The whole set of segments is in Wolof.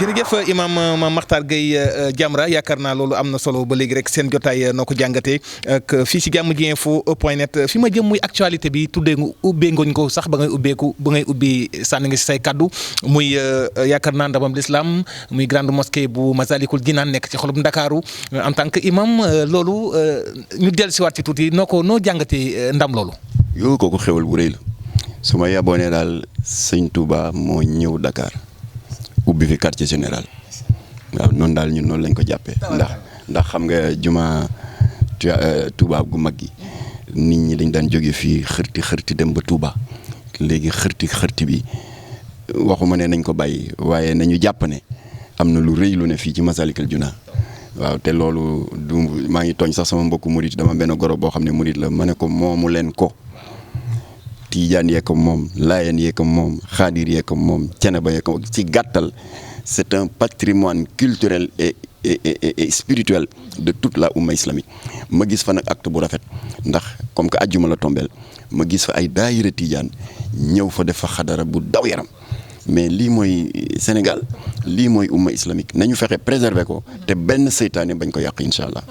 jërëjëf imam Mame Mactar Gueye Jamra yaakaar naa loolu am na solo ba léegi rek seen jotaay noo ko jàngatee ak fii si jàmm ji info point net fi ma jëm muy actualité bi tuddee nga ubbee ngoñ ko sax ba ngay ubbi sànni nga si say kaddu muy yaakaar naa ndamam l'islam muy grande mosquée bu Masalikul Jinaan nekk ci xolub Ndakaaru en tant que imam loolu ñu dellusiwaat ci tuuti noo jàngatee ndam loolu. yow kooku xewal bu rëy la su ma yaboonee daal sëñ Touba moo ñëw Dakar. ubbi fi quartier général waaw noonu daal ñun noonu lañ ko jàppee ndax xam nga juma Touba gu mag gi nit ñi dañ daan jóge fii xërti dem ba Touba léegi xërti bi waxuma ne nañ ko bàyyi waaye nañu jàpp ne am na lu rëy lu ne fii ci Masalikul Jinaan waaw te loolu du maa ngi tooñ sax sama mbokku murit dama benn goro boo xam ne murit la ma ne ko moomu leen ko Tiijaan yee ko moom Laayeen yee ko moom Xaadir yee ko moom Ceneba yee ko ci gàttal c'est un patrimoine culturel et spirituel de toute la umma islamique ma gis fa nag acte bu rafet ndax comme que ajjuma la tombeel ma gis fa ay daayira Tiijaan ñëw fa def fa xadara bu daw yaram mais lii mooy Sénégal lii mooy umma islamique nañu fexe préserver ko te benn seytaane bañ ko yàq incha allah.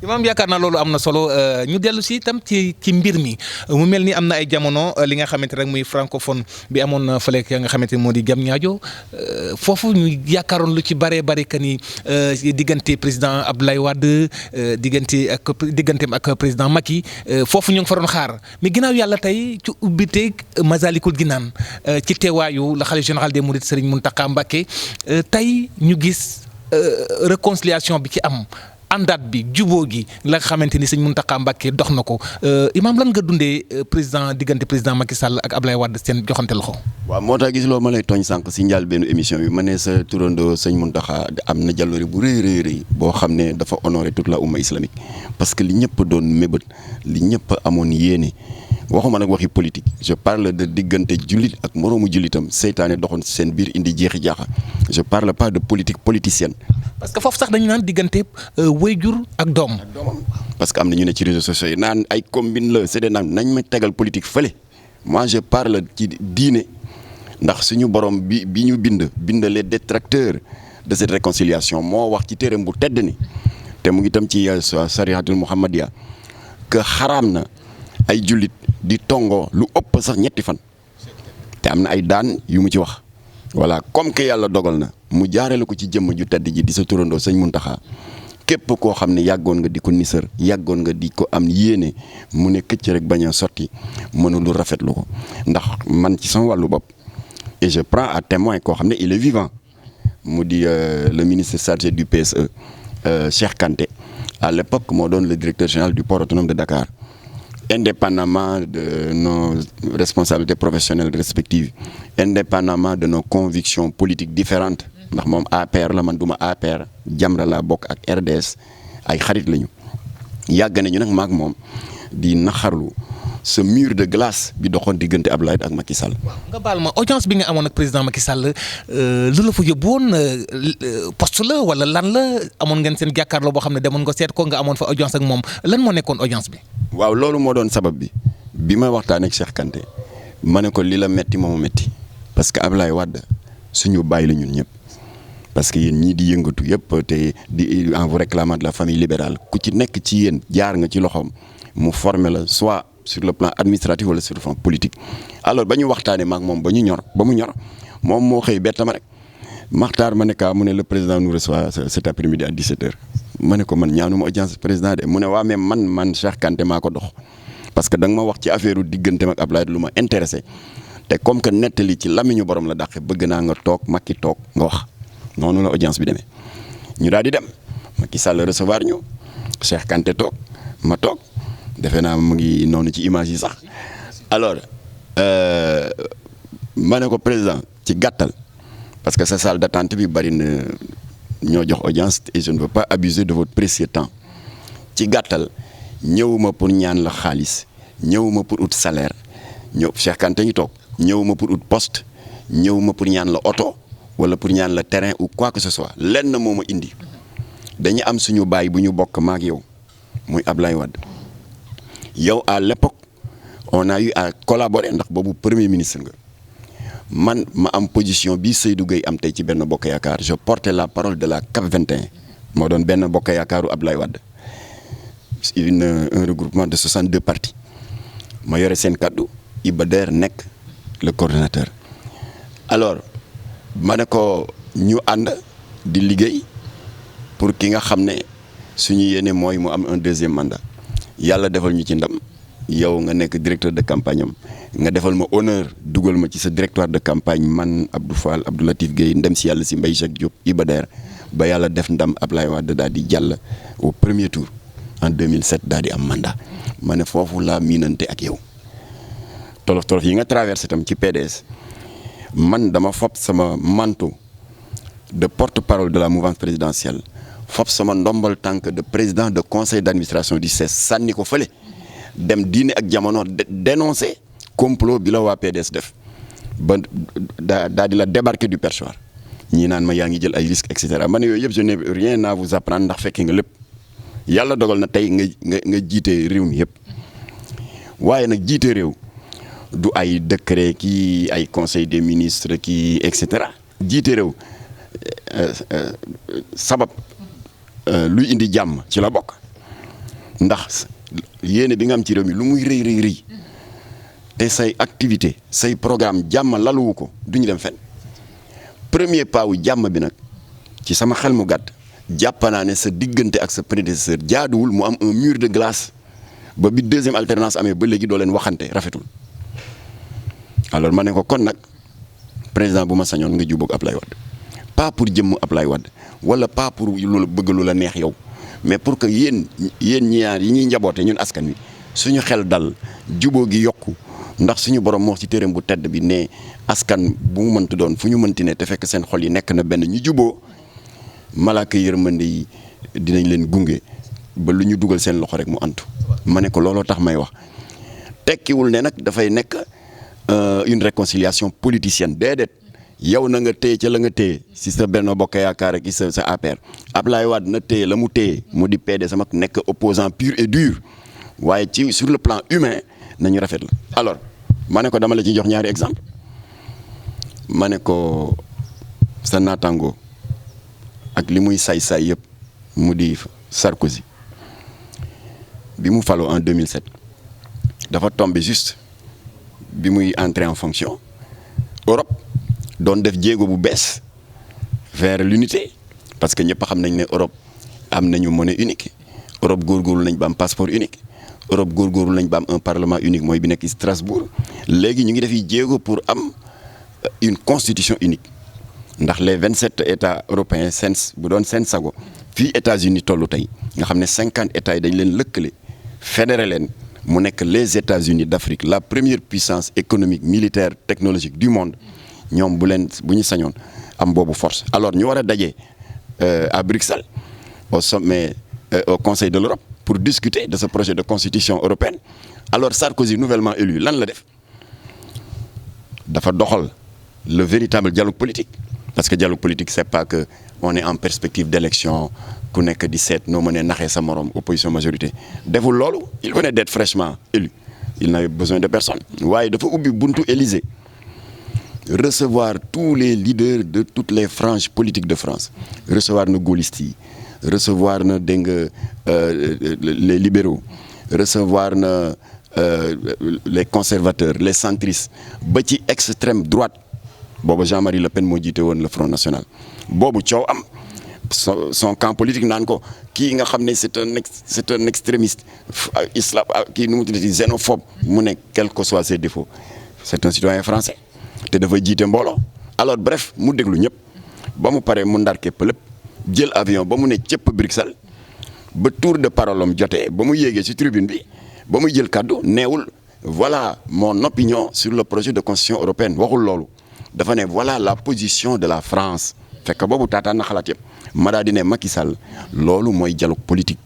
imaam yaakaar naa loolu am na solo ñu dellu si itam ci mbir mi mu mel ni am na ay jamono li nga xamante rek muy francophone bi amoon fële nga xamante moo di Diamniadio foofu ñu yaakaaroon lu ci bëree bëri que ni diggante président Abdoulaye Wade digganteem ak président Macky foofu ñu ngi fa doon xaar mais ginnaaw yàlla tey ci ubbiteeg Masalikul Jinaan ci teewaayu la khalife général des mourides Serigne Mountakha Mbacké tey ñu gis réconciliation bi ci am. àndaat bi jubóo gi la nga xamante ni sëñ Mountakha Mbacké dox na ko imaam lan nga dundee diggante président Macky Sall ak Abdoulaye Wade seen joxante loxo. waaw moo tax gis loo ma lay tooñ sànq si njaal benn émission bi ma ne sa turandoo sëñ Mountakha am na jàllori bu rëy boo xam ne dafa honoré toute la umma islamique parce que li ñëpp doon mébét li ñëpp amoon yéene waxuma nag waxi politique je parle de diggante jullit ak moroomu jullitam seytaane doxoon seen biir indi jeexi jaaxa je parle pas de politique politicienne. parce que foofu sax dañu naan diggante waajur ak doom. parce que am na ñu ne ci réseaux sociaux yi naan ay combine la c'est des naan nañ ma tegal politique fële moi je parle ci diine ndax suñu borom bi ñu bind les détracteurs de cette réconciliation moo wax ci téereem bu tedd ni te mu ngi tam ci sariyatul muhammadiya que xaraam na ay jullit di tongoo lu ëpp sax ñetti fan te am na ay daan yu mu ci wax voilà comme que yàlla dogal na mu jaarale ko ci jëmm ju tedd ji di sa turandoo sëñ Mountakha képp koo xam ne yàggoon nga di ko nisër yàggoon nga di ko am yéene mu ne këcc rek bañ a sotti mënulu rafetlu ko ndax man ci sama wàllu bopp et je prends à témoin koo xam ne il est vivant mu di le ministre chargé du PSE Cheikh Kanté à l'époque moo doon le directeur général du port autonome de Dakar indépendamment de nos responsabilités professionnelles respectives indépendamment de nos convictions politiques différentes ndax moom APR la man duma APR Jamra laa bokk ak RDS ay xarit lañu yàgg nañu nag maak moom di naxarlu ce mur de glace bi doxoon diggante Abdoulaye ak Macky Sall. nga baal ma audience bi nga amoon ak président Macky Sall lu la fa yóbbu woon poste la wala lan la amoon ngeen seen jàkkaarloo boo xam ne demoon nga seet ko nga amoon fa audience ak moom lan moo nekkoon audience bi. waaw loolu moo doon sabab bi ma waxtaan ak Cheikh Kanté ma ne ko li la metti moomu metti parce que Abdoulaye Wade suñu bàyyi la ñun ñëpp parce que yéen ñii di yëngatu yëpp te di en vous réclamant de la famille libérale ku ci nekk ci yéen jaar nga ci loxoom mu formé la soit sur le plan administratif wala sur le plan politique. alors ba ñu waxtaanee maak moom ba mu ñor moom moo xëy bett ma rek Makhtar ma ne ka mu ne le président nous reçoit cet après-midi à 17h ma ne ko man ñaanuma audience président de mu ne waa mais man Cheikh Kanté maa ko dox parce que da nga ma wax ci affaire diggante ak Abdoulaye lu ma intéressé te comme que nettali ci lamiñu borom la dàqe bëgg naa nga toog Macky toog nga wax noonu la audience bi demee ñu daal di dem Macky Sall recevoir ñu Cheikh Kanté toog ma toog defe naa mu ngi noonu ci image yi sax alors ma ne ko président ci gàttal parce que sa salle d'attente bi bari na ñoo jox audience et je ne veux pas abuser de votre précieux temps ci gàttal ñëwuma pour ñaan la xaalis ñëwuma pour ut salaire Cheikh Kanté ngi toog ñëwuma pour ut poste ñëwuma pour ñaan la oto wala pour ñaan la terrain ou quoi que ce soit lenn moo ma indi dañu am suñu baay bu ñu bokk maak yow muy Abdoulaye Wade yow à l'époque on a eu à collaborer ndax boobu premier ministre nga man ma am position bi Seydou Gueye am tey ci Benno Bokk Yaakaar je portais la parole de la CAP 21 moo doon Benno Bokk Yaakaaru Abdoulaye Wade un regroupement de 62 partis ma yore seen kaddu Iba Der nekk le coordonnateur. alors ma ne ko ñu ànd di liggéey pour ki nga xam ne suñu yéene mooy mu am un deuxième mandat yàlla defal ñu ci ndam yow nga nekk directeur de campagne am nga defal ma honneur dugal ma ci sa directoire de campagne man Abdou Fall Abdou Latif Gueye ndem si yàlla si Mbaye Jacques Diop Iba Der ba yàlla def ndam Ablaye Wade daal di jàll au premier tour en 2007 daal di am mandat ma ne foofu laa miinante ak yow tolof tolof yi nga traversé tam ci PDS man dama fopp sama manteau de porte-parole de la mouvance présidentielle fopp sama ndombal tànk de président de conseil d'administration du CES sànni ko fële dem diine ak jamono dénoncer complot bi la waa PDS def ba daa di la débarquer du perchoir ñii naan ma yaa ngi jël ay risques et cetera man yooyu yëpp je n'ai rien à vous apprendre ndax fekkee nga lépp yàlla dogal na tey nga jiite réew mi yëpp waaye nag jiite réew du ay décret kii ay conseil des ministres kii et cetera jiite réew sabab luy indi jàmm ci la bokk ndax yéene bi nga am ci réew mi lu muy rëy te say activité say programme jàmm laluwu ko duñu dem fenn premier pas wu jàmm bi nag ci sama xel mu gàtt jàpp naa ne sa diggante ak sa prédécesseur jaaduwul mu am un mur de glace ba bi deuxième alternance amee ba léegi doo leen waxante rafetul alors ma ne ko kon nag président bu ma sañoon nga jubóog Ablaye Wade pas pour jëmm Ablaye Wade wala pas pour lu bëgg lu la neex yow mais pour que yéen ñaar yi ñuy njaboote ñun askan wi suñu xel dal jubóo gi yokku ndax suñu borom moo ci téereem bu tedd bi ne askan bu mu mënti doon fu ñu mënti ne te fekk seen xol yi nekk na benn ñu jubóo malaaka yërmande yi dinañ leen gunge ba lu ñu dugal seen loxo rek mu antu ma ne ko looloo tax may wax tekkiwul ne nag dafay nekk une réconciliation politicienne déedéet yow na nga téye ca la nga téye si sa Benno Bokk Yaakaar ak sa APR Ablaye Wade na téye la mu téye mu di PDS sama nekk opposant pur et dur waaye ci sur le plan humain nañu rafet la alors ma ne ko dama la ci jox ñaari exemple ma ne ko sa naataango ak li muy saay-saay yëpp mu di Sarkozy bi mu faloo en 2007 dafa tombé juste bi muy entrer en fonction Europe doon def jéego bu bees vers l'unité parce que ñëpp xam nañ ne Europe am nañu monnaie unique Europe góorgóorlu nañ ba am passeport unique Europe góorgóorlu nañ ba am un parlement unique mooy bi nekk Strasbourg léegi ñu ngi def jéego pour am une constitution unique ndax les 27 états européens seen bu doon seen sago fii États-Unis tollu tey nga xam ne 50 états yi dañ leen lëkkale fédéré leen mu nekk les États-Unis d'Afrique la première puissance économique militaire technologique du monde ñoom bu ñu sañoon am boobu force alors ñu war a daje à Bruxelles au sommet au Conseil de l'Europe pour discuter de ce projet de constitution européenne alors Sarkozy nouvellement élu lan la def dafa doxal le véritable dialogue politique parce que dialogue politique c'est pas que on est en perspective d'élection ku nekk di seet noo mënee naxee sa morom opposition majorité deful loolu il venait d'être fraîchement élu il n'avait besoin de personne waaye dafa ubbi buntu Élysée recevoir tous les leaders de toutes les franges politiques de France recevoir na gaullistes yi recevoir na dégg nga les libéraux recevoir na les conservateurs les centristes ba ci extrême droite boobu Jean-Marie Le Pen moo jiite woon le Front National boobu coow am son camp politique naan ko kii nga xam ne c'est un extrémiste islam kii nu mu tuddati xénophobe mu ne quel que soit ses défauts c'est un citoyen français te dafa jiite mbooloo alors bref mu déglu ñëpp ba mu paree mu ndar képp lépp jël avion ba mu ne cëpp Bruxelles ba tour de parole am jotee ba mu yéegee ci tribune bi ba muy jël kàddu neewul voilà mon opinion sur le projet de constitution européenne waxul loolu dafa ne voilà la position de la France fekk boobu taataan na xalaat yëpp ma daa di ne Macky Sall loolu mooy dialogue politique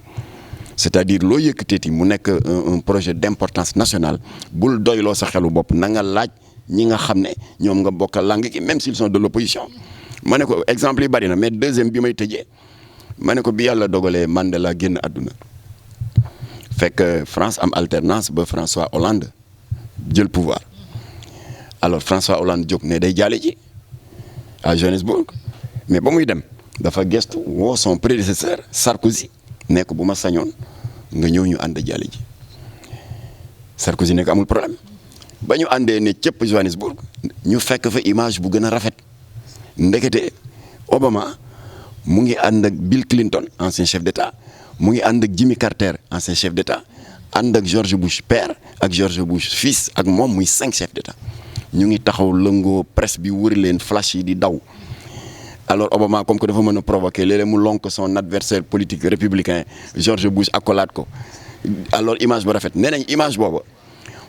c'est-à-dire loo yëkkateeti mu nekk un projet d'importance nationale bul doyloo sa xelu bopp na nga laaj ñi nga xam ne ñoom nga bokkal langue gi même s'ils sont de l'opposition ma ne ko exemple yi bari na mais deuxième bi may tëjee ma ne ko bi yàlla dogalee Mandela génn àdduna fekk France am alternance ba François Hollande jël pouvoir alors François Hollande jóg ne day jaale ji à Johannesburg mais ba muy dem dafa gestu woo son prédécesseur Sarkozy ne ko bu ma sañoon nga ñëw ñu ànd jaale ji Sarkozy ne ko amul problème ba ñu àndee ne cëpp Johannesburg ñu fekk fa image bu gën a rafet ndekete Obama mu ngi ànd ak Bill Clinton ancien chef d'État mu ngi ànd ak Jimmy Carter ancien chef d'État ànd ak George Bush père ak George Bush fils ak moom muy 5 chefs d'État ñu ngi taxaw lëngoo presse bi wëri leen flash yi di daw alors Obama comme que dafa mën a provoquer léeg-léeg mu lonk son adversaire politique républicain George Bush accolade ko alors image bu rafet nee nañ image booba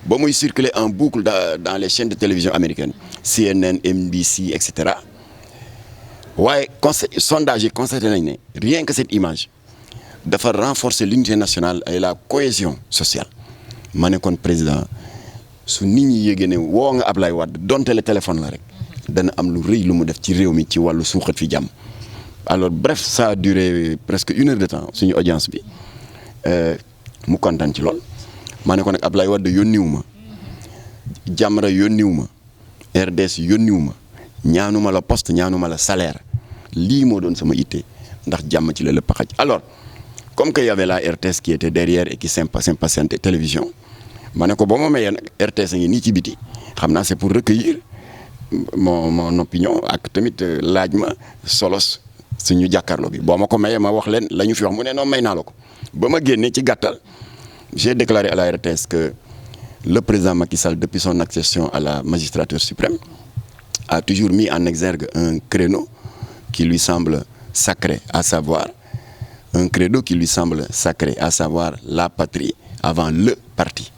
ba muy circuler en boucle dans les chaînes de télévision américaines CNN NBC et cetera waaye sondage yi constaté nañ ne rien que cette image dafa renforcer l'unité nationale et la cohésion sociale ma ne kon président su nit ñi yéegee ne woo nga Ablaye Wade donte le téléphone la rek dana am lu rëy lu mu def ci réew mi ci wàllu suuxat fi jàmm alors bref ça a duré presque 1 heure de temps suñu audience bi mu kontaan ci lool ma ne ko nag Ablaye Wade yónniwu ma Jamra yónniwu ma RDS yónniwu ma ñaanuma la poste ñaanuma la salaire lii moo doon sama itte ndax jàmm ci la lépp xaj alors comme que y avait la RTS qui était derrière et qui s'impatientait télévision ma ne ko ba ma mayee nag RTS a ngi nii ci biti xam naa c'est pour recueillir mon opinion ak tamit laaj ma solos suñu jàkkaarloo bi boo ma ko mayee ma wax leen la ñu fi wax mu ne non may naa la ko ba ma génnee ci gàttal j'ai déclaré à la RTS que le président Macky Sall depuis son accession à la magistrature suprême a toujours mis en exergue un créneau qui lui semble sacré, à savoir un credo qui lui semble sacré, à savoir la patrie avant le parti.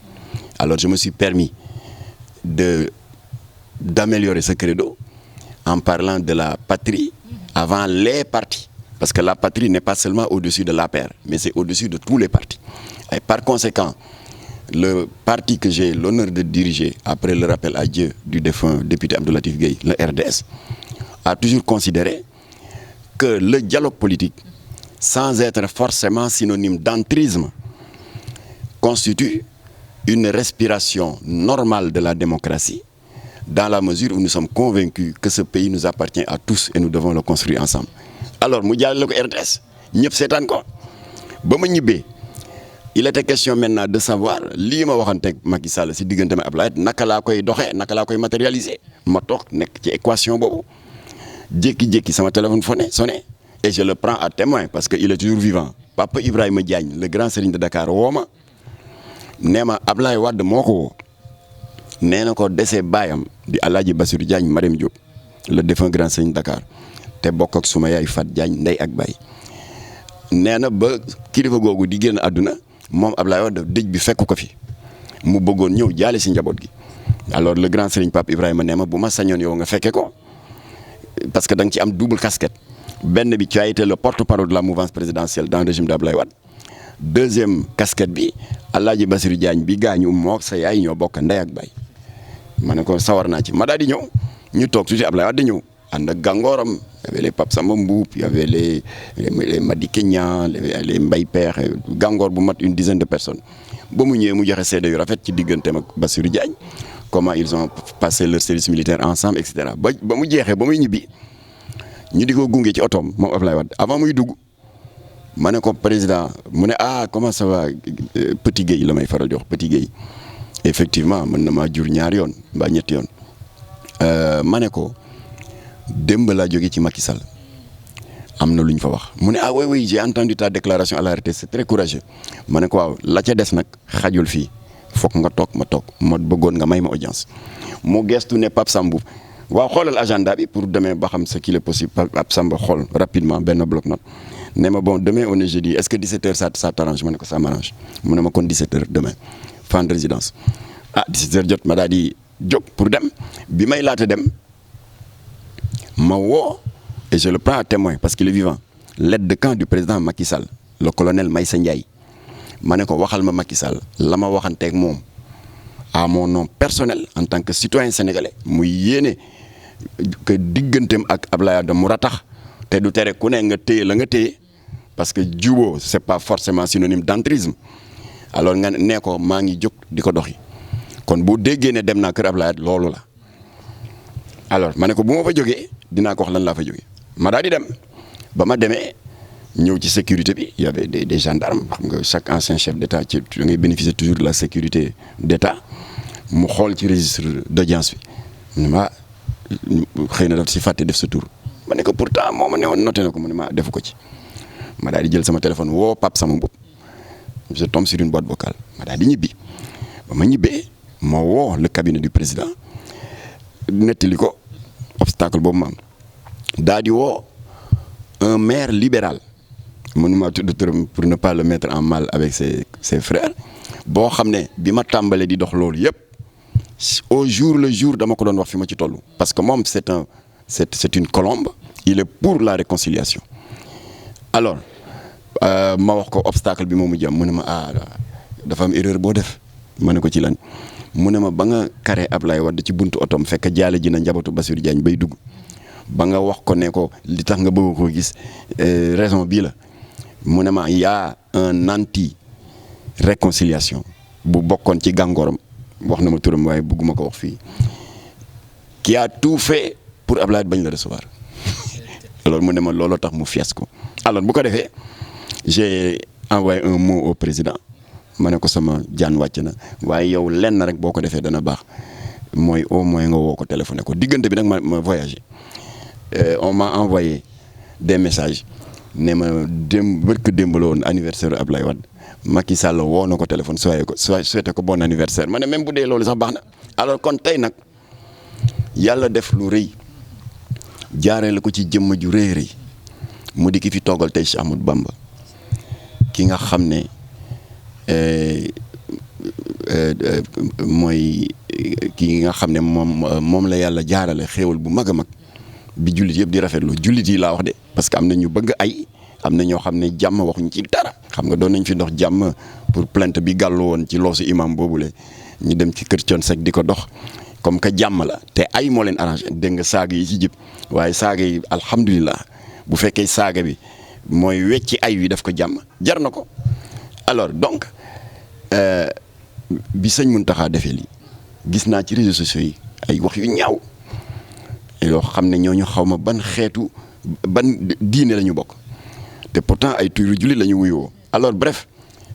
Alors je me suis permis d'améliorer ce credo en parlant de la patrie avant les partis. Parce que la patrie n'est pas seulement au-dessus de l'APR, mais c'est au-dessus de tous les partis. Et par conséquent, le parti que j'ai l'honneur de diriger après le rappel à Dieu du défunt député Abdou Latif Gueye, le RDS, a toujours considéré que le dialogue politique, sans être forcément synonyme d'entrisme, constitue une respiration normale de la démocratie, dans la mesure où nous sommes convaincus que ce pays nous appartient à tous et nous devons le construire ensemble. Alors mu jàllale ko RTS ñëpp seetaan ko ba ma ñibbee il était question maintenant de savoir lii ma waxanteeg Macky Sall si diggante ma Ablaye naka laa koy doxee naka laa koy matérialiser ma toog nekk ci équation boobu jékki-jékki sama téléphone sonné et je le prends à témoin parce que il est toujours vivant Papa Ibrahima Diagne le grand serigne de Dakar woo ma nee ma Ablaye Wade moo ko woo nee na ko desee baayam di Alaaji Bassirou Diagne Marème Diop le défunt grand serigne de Dakar te bokk ak suma yaay Fat Diagne ndey ak baay nee na ba kilifa googu di génn àdduna moom Ablaye Wade dëj bi fekk ko fi mu bëggoon ñëw jaale si njaboot gi alors le grand serigne Pape Ibrahima nee ma bu ma sañoon yow nga fekke ko parce que da nga ci am double casquette benn bi tu as été le porte-parole de la mouvance présidentielle dans le régime d'Ablaye Wade deuxième casquette bi Alaaji Bassirou Diagne bi gaañu moo sa yaay ñoo bokk ndey ak baay ma ne ko sawar naa ci ma daal di ñëw ñu toog tuuti Ablaye Wade ñëw ànd ak gàngooram y avait les Pape Samba Mboup y avait les Madické Niang les Mbaye Pekh gàngoor bu mat une dizaine de personnes ba mu ñëwee mu joxe seede yu rafet ci digganteem ak Bassirou Diagne comment ils ont passé leur service militaire ensemble et cetera ba mu jeexee ba muy ñibbi ñu di ko gunge ci otoom moom Ablaye Wade avant muy dugg ma ne ko président mu ne comment ça va Petit Gueye la may faral di wax Petit Gueye effectivement mën na maa jur ñaari yoon mbaa ñetti yoon ma ne ko démb laa jóge ci Macky Sall am na lu ñu fa wax mu ne oui j'ai entendu ta déclaration à la RTS c'est très courageux ma ne ko waaw la ca des nag xajul fii fokk nga toog ma toog ma bëggoon nga may ma audience mu gestu ne Pape Sambou waaw xoolal agenda bi pour demain ba xam ce qu'il est possible Pape Samba xool rapidement benn bloc-notes ne ma bon demain on est jeudi est-ce que 17h ça t'arrange ma ne ko ça m'arrange mu ne ma kon 17h demain fan de résidence 17h jot ma daal di jóg pour dem bi may laata dem ma woo et je le prends à témoin parce qu'il est vivant l'aide de camp du président Macky Sall le colonel Maïssa Ndiaye ma ne ko waxal ma Macky Sall la ma waxanteeg moom à mon nom personnel en tant que citoyen sénégalais muy yéene que digganteem ak Ablaye Wade mu ratax te du tere ku ne nga téye la nga téye parce que juboo c'est pas forcément synonyme d'entrisme alors nga nee ko maa ngi jóg di ko doxi kon bu déggee ne dem naa kër Ablaye Wade loolu la alors ma ne ko bu ma fa jógee dinaa ko wax lan laa fa jógee ma daal di dem ba ma demee ñëw ci sécurité bi il y avait des gendarmes xam nga chaque ancien chef d'État ci da ngay bénéficier toujours de la sécurité d'État mu xool ci registre d'audience bi mu ne ma xëy na daf si fàtte def sa tur ma ne ko pourtant moo ma ne woon noté na ko mu ne ma defu ko ci ma daal di jël sama téléphone woo Pape sama bopp je tombe sur une boîte vocale ma daal di ñibbi ba ma ñibbee ma woo le cabinet du président nettali ko obstacle boobu ma am daal di woo un maire libéral mënuma tudd turam pour ne pas le mettre en mal avec ses frères boo xam ne bi ma tàmbalee di dox loolu yëpp au jour le jour dama ko doon wax fi ma ci toll parce que moom c'est une colombe il est pour la réconciliation alors ma wax ko obstacle bi moomu jëm mu ne ma dafa am erreur boo def ma ne ko ci lan mu ne ma ba nga kare Ablaye Wade ci buntu otom fekk jaale ji na njabootu Bassirou Diagne bay dugg ba nga wax ko ne ko li tax nga bëgg ko gis raison bii la mu ne ma y a un anti réconciliation bu bokkoon ci gàngooram wax na ma turam waaye bëgguma ko wax fii qui a tout fait pour Ablaye bañ la recevoir alors mu ne ma looloo tax mu fies ko alors bu ko defee j'ai envoyé un mot au président ma ne ko sama jaan wàcc na waaye yow lenn rek boo ko defee dana baax mooy au moins nga woo ko téléphoné ko diggante bi nag ma voyagé on m'a envoyé des messages ne ma bërk démb la woon anniversaire Ablaye Wade Macky Sall woo na ko téléphone souhaité ko bon anniversaire ma ne même bu dee loolu sax baax na alors kon tey nag yàlla def lu rëy jaaree la ko ci jëmm ju rëy mu di ki fi toogal tey Cheikh Ahmadou Bamba ki nga xam ne mooy ki nga xam ne moom la yàlla jaarale xéewal bu mag a mag bi jullit yëpp di rafetlu jullit yi laa wax de parce que am na ñu bëgg ay am na ñoo xam ne jàmm waxuñ ci dara xam nga doon nañ fi dox jàmm pour plainte bi gàllu woon ci loosu imam boobule ñu dem ci kër Thione Seck di ko dox comme que jàmm la te ay moo leen arrangé dégg nga saaga yi ci jib waaye saaga yi alhamdulilah bu fekkee saaga bi mooy wecci ay wi def ko jàmm jar na ko alors donc bi sëñ Mountakha defee lii gis naa ci réseaux sociaux yi ay wax yu ñaaw yoo xam ne ñooñu xaw ma ban xeetu ban diine la ñu bokk te pourtant ay tuuru jullit la ñu wuyoo alors bref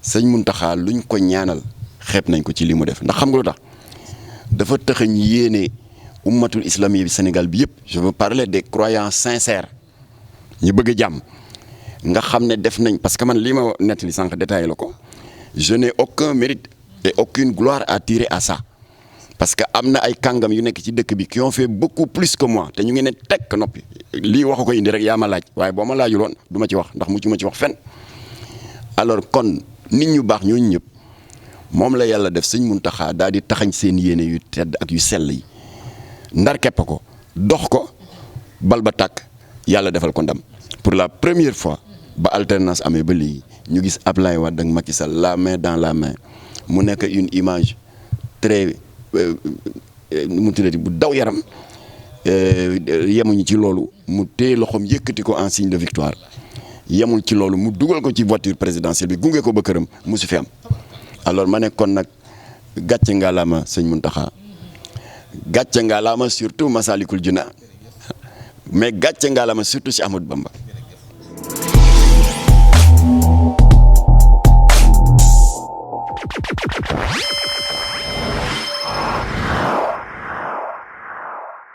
sëñ Mountakha luñ ko ñaanal xeeb nañ ko ci li mu def ndax xam nga lu tax dafa tëxañ yéene ummatul islamiyya bi Sénégal bi yëpp je veux parler des croyants sincères ñu bëgg jàmm nga xam ne def nañ parce que man lii ma nettali sànq détaillé la ko je n'ai aucun mérite et aucune gloire à tirer à ça parce que am na ay kàngam yu nekk ci dëkk bi qui ont fait beaucoup plus que moi te ñu ngi ne tekk noppi lii waxu ko indi rek yaa ma laaj waaye boo ma laajul woon du ma ci wax ndax mu ci ma ci wax fenn alors kon nit ñu baax ñooñu ñëpp moom la yàlla def sëñ Mountakha daal di taxañ seen yéene yu tedd ak yu sell yi ndar kepp ko dox ko bal ba tàkk yàlla defal ko ndam pour la première fois ba alternance amee ba léegi ñu gis Ablaye Wade ak Macky Sall la main dans la main mu nekk une image très mu tuddati bu daw yaram yemuñu ci loolu mu téye loxoom yëkkati ko en signe de victoire yemul ci loolu mu dugal ko ci voiture présidentielle bi gunge ko ba këram musu fi am alors ma ne kon nag gàcce ngalaama sëñ Mountakha gàcce ngalaama surtout Masalikul Jinaan mais gàcce ngalaama surtout si Ahmadou Bamba